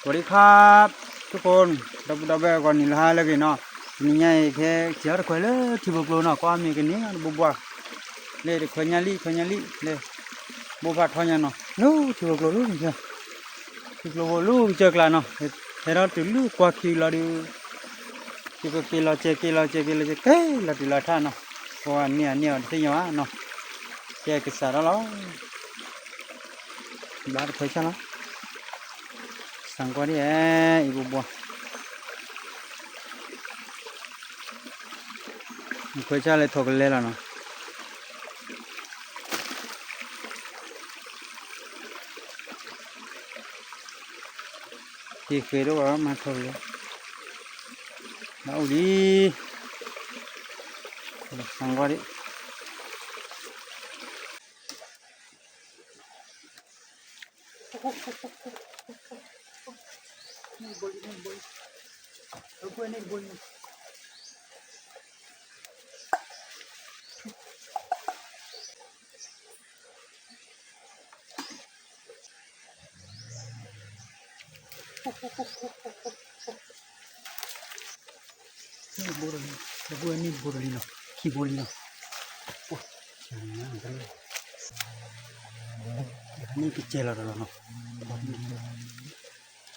สวัสดีครับ ทุกคน ဒီပုၢ်ဒီဝဲၢ် ဂီၤနံၤလၢဟါလၢအဂ့ၤနီၤ, တနံၤညါအံၤ ကဟဲက့ၤအီၣ်တခွဲးလၢထံဖိကျိနီၤ, ကွၢ်မ့ၢ်ကန့ၢ်အီၤတဘိဘိ, လၢတခွဲးညါလံ ခွဲးညါလံ လၢ ဘိဖးထီညါနီၤ, လၢထံဖိကျိလၢကစၢၢ်, ထံဖိကျိဖိလၢကစၢၢ်ကျါနီၤ, ဟဲထီၣ်တုၤလၢကွၢ်ခံလီၤဒီး ယကက့ၤလီၤကဲးက့ၤလီၤကဲးက့ၤလီၤကဲး လီၤတုၤလီၤထါနီၤ, ပှၤန့ၢ်အန့ၢ်အီၤတသ့ၣ်ညါဘၣ်နီၤ, ကဲကစးထီၣ်လီၤ ဘျါတခွဲးဆၣ်လီၤ, စၣ်ကွၢ်ဒ်အံၤ အံၤဘိဘိ, ခွဲးဆၣ်လၢထိးကလဲလီၤနီၤ, က့ၤဃ့ဒိၣ်ဘၣ်မၤထိးကလဲ, လၢအိၣ်လံ, စၣ်ကွၢ်ဒ် န့ၢ်ဘိလီၤလံ, အဝဲန့ၢ်ဘိလီၤလံနီၤ, ခံဘိလံနီၤ, န့ၣ်ကကဲလီၤဒီးလီၤ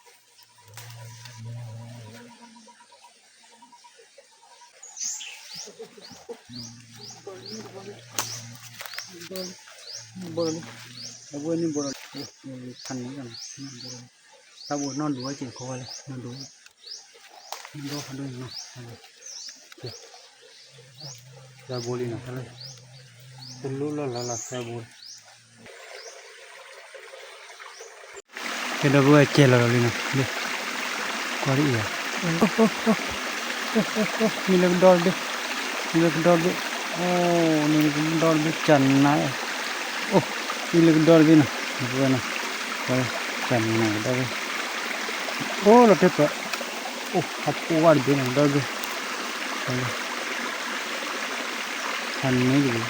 နီၤ, ဘိလီၤလံ, အဝဲန့ၢ်ဘိလီၤလံ, ဖးန့ၣ်လီၤ, တၢ်ဘိနီၢ်ဒိၣ်ဝဲက့ၤတခီဝဲလဲၣ်, နီၢ်ဒိၣ်, နီၢ်ဒိၣ်ဖးဒိၣ်န့ၣ်နီၤ, သၢဘိလံနီၤ, တလိၣ်လၢလီၤလီၤသၢဘိ ကဲဒီပုၢ်ဝဲၢ်ကဲလီၤလီၤလံနီၤ, ကွၢ်ဒ်အံၤ, န့ၣ်လၢကဒီတဘ့ၣ်, န့ၣ်လၢကဒီတဘ့ၣ်, အိ န့ၣ်လၢကဒီတဘ့ၣ်ကနၤ, အိ န့ၣ်လၢကဒီတဘ့ၣ်နီၤ, ဒီပုၢ်ဝဲၢ်နီၤ, ကနၤကဒီတဘ့ၣ်, အိ လီၤတဲပၢၢ်, အိ ဟးဖိဝါတဘ့ၣ်နီၤ ကဒီတဘ့ၣ်, ဖးန့ၣ်ကလံ အိ က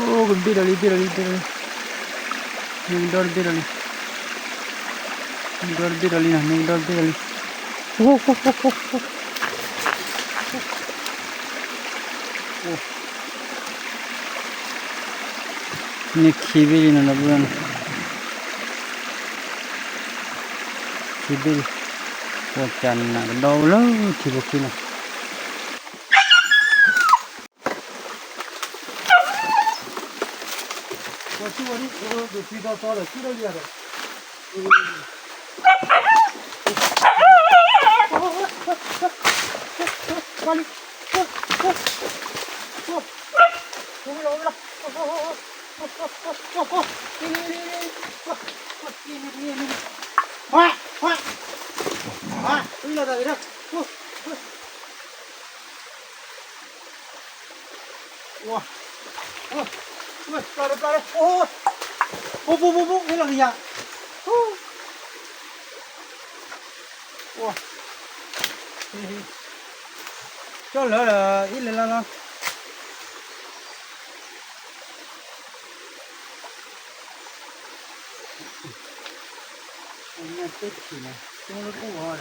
ဘ့ၣ်ဒီးလံ ဘ့ၣ်ဒီးလံ ဘ့ၣ်ဒီးလံ, န့ၣ်ကဒီတဘ့ၣ်ဒီးလံ, န့ၣ်ကဒီတဘ့ၣ်ဒီးလံနီၤ န့ၣ်ကဒီတဘ့ၣ်ဒီးလံ, အိ န့ၣ်ခံဘ့ၣ်လံနီၤ ဒီပုၢ်ဝဲၢ်နီၤ, ခံဘ့ၣ်လံ, ပှၤကနၤကဒီဝဲလၢထံဖိခံနီၤ ဝါ, ဝါ, ဝါ, ဝံၤလီၤတၢ်ဂ့ၤဒၢ, ဝါ, ဝါ, ပျၢ်လၢပျၢ်လၢ, အိ, အိ, ဖိ, ဖိ, ဖိ, ဖိ, ဟ့ၣ်လီၤကယၤ, ဝါ, ကၠီလၢာ်ဒီး အ့ၣ်လၢလၢလီၤ. အညၣ်တထံၣ်န့ၣ် ကၠီလၢတအိၣ်ဘၣ်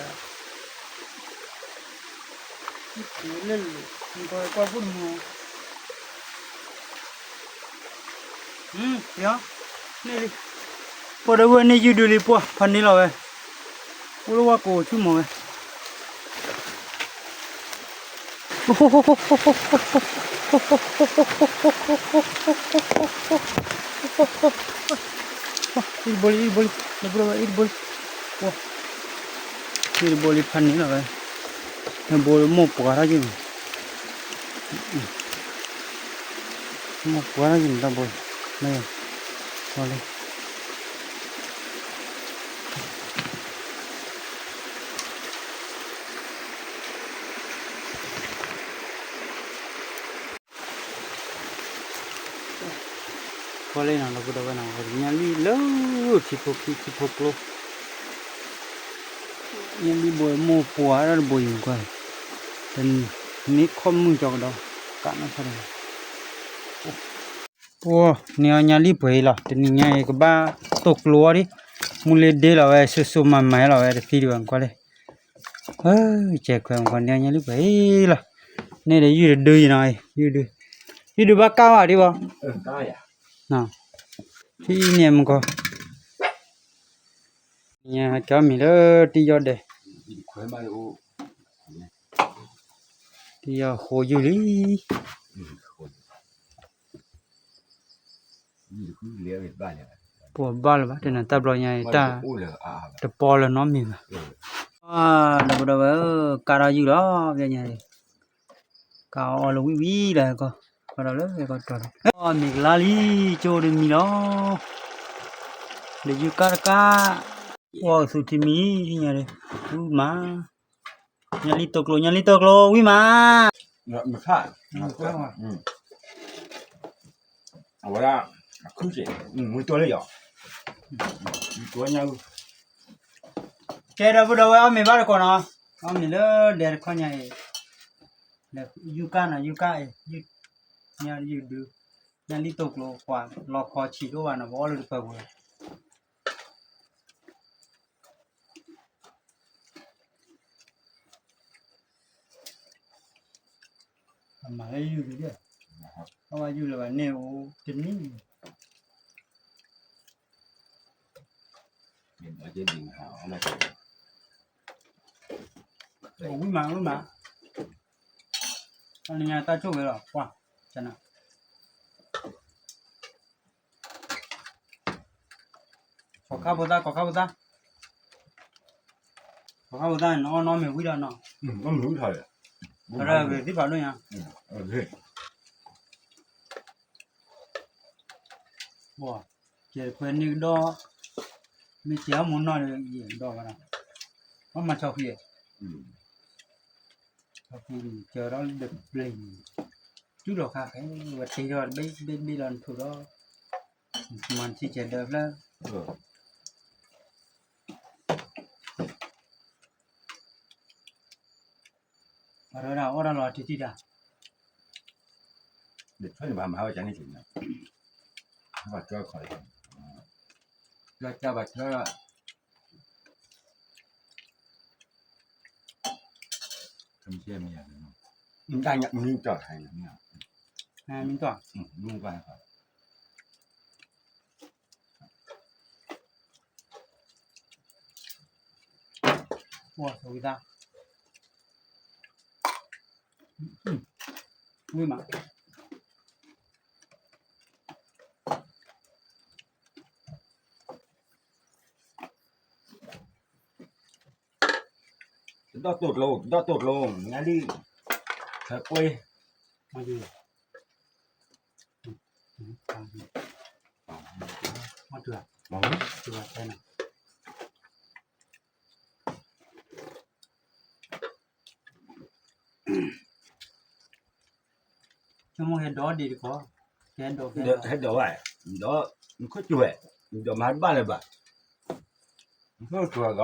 ဒီး ထံၣ်လၢလၢၢ် နကွၢ်ကွၢ်ဘိၣ်တမူၤ ဟံ, န့ၣ်လံ, ပှၤဒီပုၢ်ဝဲၢ်န့ၣ်ယုၢ်ဒုးလံပှၢ် ဖးန့ၢ်လီၤဝဲ, အိၣ်လၢဝၢ်ကိးဆူၣ်မီၤဝဲ အံၣ်တဘိလံ အံၣ်တဘိလံ နဘိလီၤဝဲအံၣ်တဘိလံ, အံၣ်တဘိလံ ဖးန့ၢ်လီၤဝဲ, နဘိမိၢ်ပှၢ်ထီၣ်က့ၤန့ၣ် မိၢ်ပှၢ်ထီၣ်က့ၤန့ၣ် တၢ်ဘိ, လၢ, လၢ ကွၢ်လံနီၤ ဒီပုၢ်ဒီဝဲၢ်နီၤ ပှၤကညီလံၢ်လၢ ထံဖိခံ ထံဖိကျိ, ညၣ်လံၢ်ဘိမိၢ်ပှၢ်ဒၣ်တဘိအံၤကွၢ်, တမ့ၢ်ခီၣ်မုၢ်ကၠီကဒီး ကးနီၢ်ဖးဒိၣ်, အိၣ်န့ၢ်အီၣ်ညါလံပှဲၤအံၤလီၤ, တနံၤညါအံၤကဘၣ်တိၢ်ကျိအီၤဒံး, မူလ့ဒ့လီၤဝဲ စိၤစိၤမၤမၤလီၤဝဲတသံဒံးဘၣ်ကွၢ်လံ. ကဲခွဲးမကီၤန့ၢ်အီၣ်ညါလံပှဲၤအံၤလီၤ, န့ၣ်ဒီးယုၢ်တဒုယနီၤ, ယုၢ်ဒု, ယုၢ်ဒုဘၣ်ကၢ်ဝဲဒံးဘၣ်, ဖဲအံၤန့ၣ်မကီၤ ကၠီမံၤလၢတံၢ်ယီၣ်ဒဲး, တံၢ်ယီၣ်ဃိယုၢ်လံ, ပှၤဘၣ်လၢၤဘၣ် တနၤတၢ်ဘျီညါအံၤတၢ်, တပီလၢၤနီတမံၤဘၣ်, ဒီပုၢ်ဒီဝဲၢ်ဧၢ, ကၢ်ထီၣ်ယုၢ်လီၤ, ပညါအံၤ ကၢ်အီၣ်လၢဝံၣ်ဝံၣ်လီၤ, ဟဲကီၢ်ဒီးလၢဟဲကီၢ်တီၤလီၤ, အီၣ်မ့ၤကလါလံ, ကၠိတမံၤလီၤ, ဒီးယုၢ်ကၢ်တကၢ်, အီၣ်သူၣ်ထံမံၤညါဒီး, ဝံၣ်မး, ညါလံတိၢ်ကျိၤ ညါလံတိၢ်ကျိၤ ဝံၣ်မး, မခါ, အဝဲဒၣ်, အခုစ့ၢ်, မူတီလၢယီၤ, မူတီညါ, ကဲဒီပုၢ်ဒီဝဲၢ်အီၣ်မ့ၤဘၣ်တကိးနီၤ, အီၣ်မ့ၤလၢဒဲးတခီညါအံၤ, ယုၢ်ကၢ်နီၤ ယုၢ်ကၢ်အံၤ, ညါယုၢ်ဒု, ညါလံတိၢ်ကျိၤကွၢ် လီၤခီဆံးတအိၣ်ဘၣ်နီၤ ပအီၣ်လၢတပၢၤပူၤ အမၤလၢယုၢ်ဒု, အဝဲယုၢ်လၢၤဘၣ်န့ၣ်အိၣ်တနံၣ်, ဝံၣ်မး ဝံၣ်မး, တနံၤညါတၢ်ဆိၣ်ဂ့ၤလီၤ ကွၢ်, ကနၤ ကီၤခါဖိသၣ် ကီၤခါဖိသၣ်, ကီၤခါဖိသၣ်န့ၣ် နအီၣ်နီၢ်မ့ၢ်ဝံၤဒီးနီၤ, အီၣ်မ့ၢ်ဝံၤထီၣ်, အရၢၢ်ဂ့ၤသ့ၣ်ဖးဒိၣ်ညါ, ကဲတခွဲန့ၣ်ကဒီး, မ့ၢ်ကဲအီၣ်မူနီၢ်ဒီးယအဲၣ်ကဒီးဝဲဒၣ်, အီၣ်မၤဆီဃံ, ဆီဃံန့ၣ်ကၢထီၣ်လၢဒပျ့ၤန့ၣ်, တူၢ်လီၤခါဃဲ, ဝဲတ့ထီၣ်တဘ့ၣ်တဘ့ၣ်တဘ့ၣ်လီၤနထိးဒီး, မၤထံဆဲးဒၢဖျၢၣ် အဝဲဒၣ်အီၣ်တၢ်လီၤတံၢ်တံၢ်တၢ်, ဒ်ထွဲန့ၣ်ဘၣ်မၤဝဲကန့ၣ်က့ၤ, ဘၣ်ထွဲခီ, ဘၣ်ထွဲ, မ့ၢ်တၢ်မံၤ, မ့ၢ်တၢ်, မ့ၢ်တၢ် ဝံၣ်မး, ကဒီၣ်တိၢ်ကျိၤ ကဒီၣ်တိၢ်ကျိၤ ညါလံ, ဟဲကွ့ ဆိကမိၣ်ဟဲဒိးဒံးတခီ, ဟဲဒိးဝဲ, ဒီး နခိၣ်စူၤဝဲ, ဒီးမၤတဘၣ်လၢၤဘၣ်, နခိၣ်စူၤဒီး,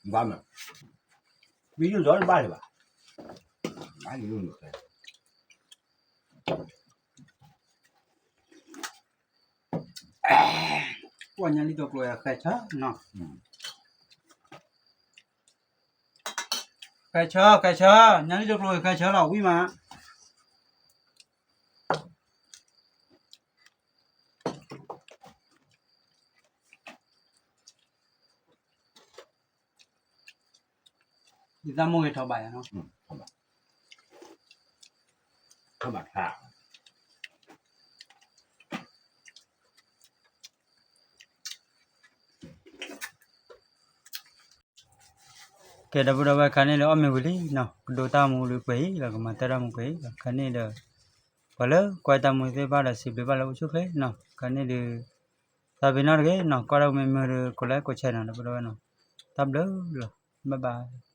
ဘၣ်မး, မ့ၢ်ယုၢ်ဒီးတဘၣ်လၢၤဘၣ်, ဘၣ်ယုၢ်န့ၣ် ပှၤညါလံတိၢ်ကျိၤအံၤဃဲဆၢနီၤ, ဃဲဆၢ ဃဲဆၢ, ညါလံတိၢ်ကျိၤအံၤဃဲဆၢလီၤ ဝံၣ်မး, ယသးမိၢ်ဂ့ၤထီၣ်ဘၣ်ယၤနီၤ, ထီၣ်ဘၣ်ထါ ကဲ ဒီပုၢ်ဒီဝဲၢ် ခါန့ၣ်ဒီးအီၣ်မ့ၤဝံၤလံနီၤ, ကဒိးတၢ်မူဒီးပှဲၤအံၤလီၤ, ကမၤတၢ်တၢ်မူပှဲၤအံၤလီၤ, ခါန့ၣ်ဒီး ပှၤလၢကွၢ်တၢ်မူသ့ၣ်တဖၣ်ဒီး စံးဘျုးဘၣ်လၢအိၣ်ဆူၣ်ချ့နီၤ, ခါန့ၣ်ဒီး သးပ့ၤနီၣ်တဂ့ၤနီၤ, ကွၢ်တၢ်မူမ့ၢ်မုာ်ဒီး ကိးlikeကိးshareနီၤ ဒီပုၢ်ဒီဝဲၢ်နီၤ, တၢ်ဘျုးလီၤ, bye bye.